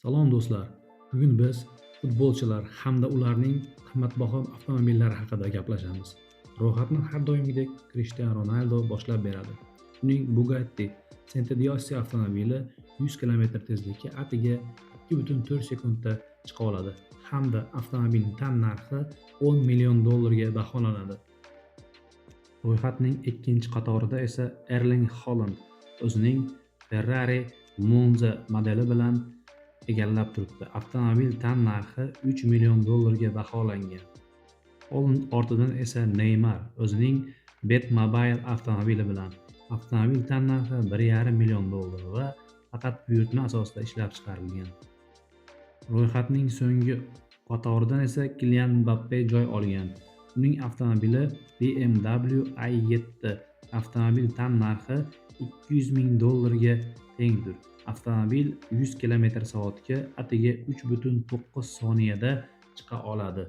Salom, do'stlar. Bugun biz futbolchilar hamda ularning qimmatbaho avtomobillari haqida gaplashamiz. Ro'yxatni har doimgidek Krishtianu Ronaldu boshlab beradi. Uning Bugatti Centodieci avtomobili 100 km tezlikka atigi 2,4 sekundda chiqa oladi hamda avtomobilning tan narxi 10 million dollarga baholanadi. Ro'yxatning ikkinchi qatorida esa Erling Holand o'zining Ferrari Monza modeli bilan egallab turibdi. Avtomobil tan narxi 3 million dollarga baholangan. Holand ortidan esa Neymar o'zining Batmobile avtomobili bilan. Avtomobil tan narxi 1,5 million dollar va faqat buyurtma asosida ishlab chiqarilgan. Ro'yxatning so'nggi qatoridan esa Kilian Mbappe joy olgan. Uning avtomobili BMW i7. Avtomobil tan narxi 200 ming dollarga tengdir. Avtomobil 100 km soatga atigi 3,9 soniyada chiqa oladi.